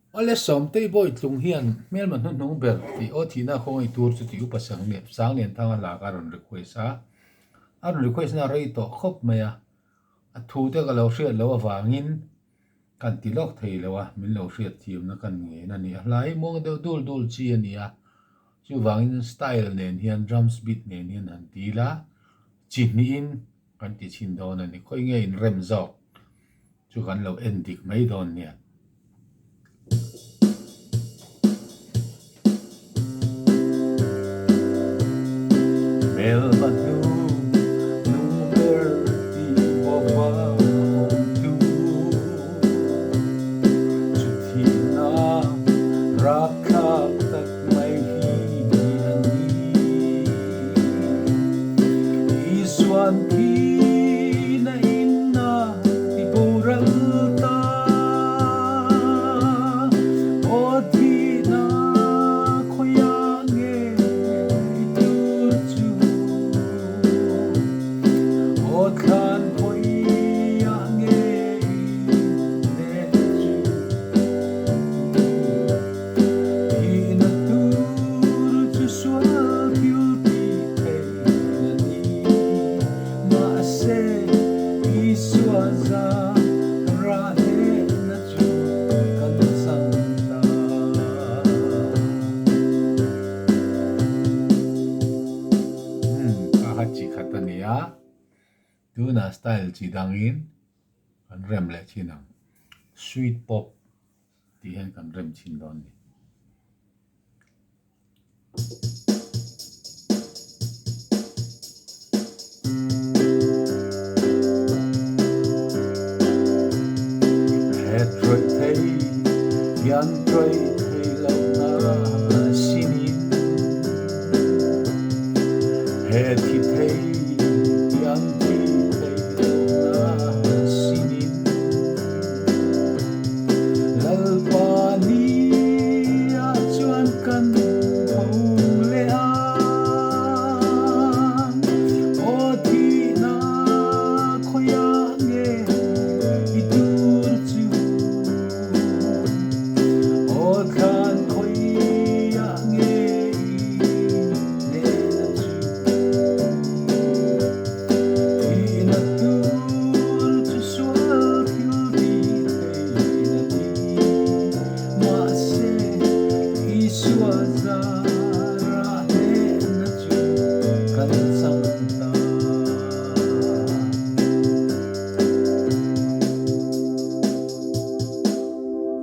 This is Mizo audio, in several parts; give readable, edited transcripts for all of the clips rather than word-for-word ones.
Awle Sawmtei Bawitlung hian hmelma hnuhnung ber tih aw thihna khawngaih tur chu tih upa Sanglianthanga hla kha a rawn request a. A rawn request na rei tawh khawp mai a, a thu te ka lo hriat loh avangin kan ti lawk thei lo a, min lo hriat thiamna kan ngen a ni. A hla hi muang deuh dul dul chi a ni a, chuvangin style nen hian drums beat nen hian han ti ila chi hnihin kan ti chhin dawn a ni. Khawi nge inrem zawk? Chu kan lo en dik mai dawn nia. Hmelma hnu nung ber tih bawk a awm tu. Chu thihna rapthlak tak mai hi a ni. Isuan thihna in a ti boral ta. Aw thihna khawiah nge i tur chu? Aw thlan khawiah nge i hneh chu? Thihna tur chu sual thil tih theih a ni. Mahse, Isua zara hnehna chu kan chang ta. Umm, a ha chi khat a ni a, tunah style chi dangin kan rem leh thin ang. Sweet pop. Tih hian kan rem chhin dawn ni. He trawih thei hian trawih thei lohna sinin He thi thei hian thi thei lohna sinin Lalpa nia chuan kan tho leh a, aw thihna khawiah nge i tur chu? Aw thlan khawiah nge i hnehna chu? Thihna tur chu sual thil tih theih a ni. Mahse, Isua zara hnehna chu kan chang ta.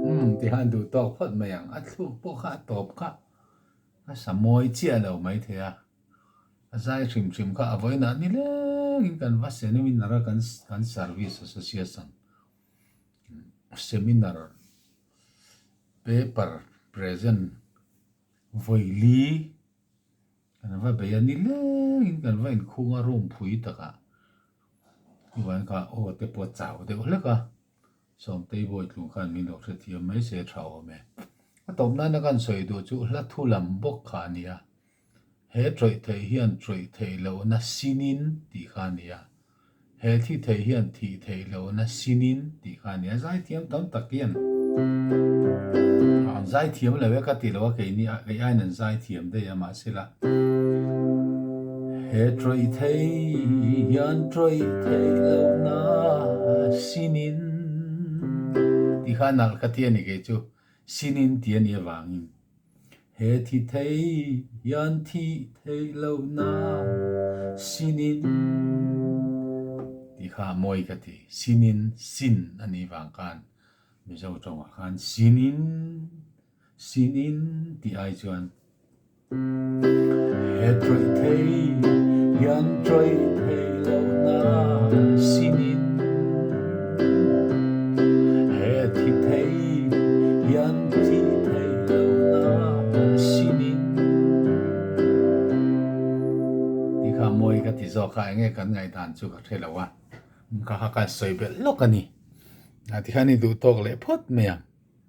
Umm, tihan duh tawk phawt mai ang. A thluk pawh kha a tawp kha a sa mawi chiah lo maithei a. A zai hrim hrim kha a vawiinah ni lengin kan va seminar a kan kan service association seminar paper present vawili kan va bei a ni lengin kan va inkhung a room phui takah chuan kha aw te pawh a chau deuh hlek a. Sawmtei Bawitlung khan min lo hrethiam mai se tha awm e. A tawp nana kan sawi duh chu hla thu lam bawk kha a nia. He tawih theih hian tawih theih lohna sinin tih kha a nia. He thi theih hian thih theih lohna sinin tih kha a nia. Zaithiam tam tak hian an zaithiam lo e ka ti lo a, keini kei aiin an zaithiam daih a mahsela he tawih theih hian tawih theih lohna sinin tih kha a nalh ka ti a ni kei chu sinin tih a nih avangin. He thi thei hian thih theih lohna sinin tih kha a mawi ka ti. Sinin, sin a nih vang khan Mizo tawngah khan sinin, sinin tih ai chuan He tawih thei hian tawih theih lohna sinin He thi thei hian thi theih lohna sinin Tih kha mawi ka ti zawk a, enge kan ngaihdan chu ka hre lo a, ka kha kan sawi belh lawk a ni. Tikhan i duh tawk leh phawt mai ang.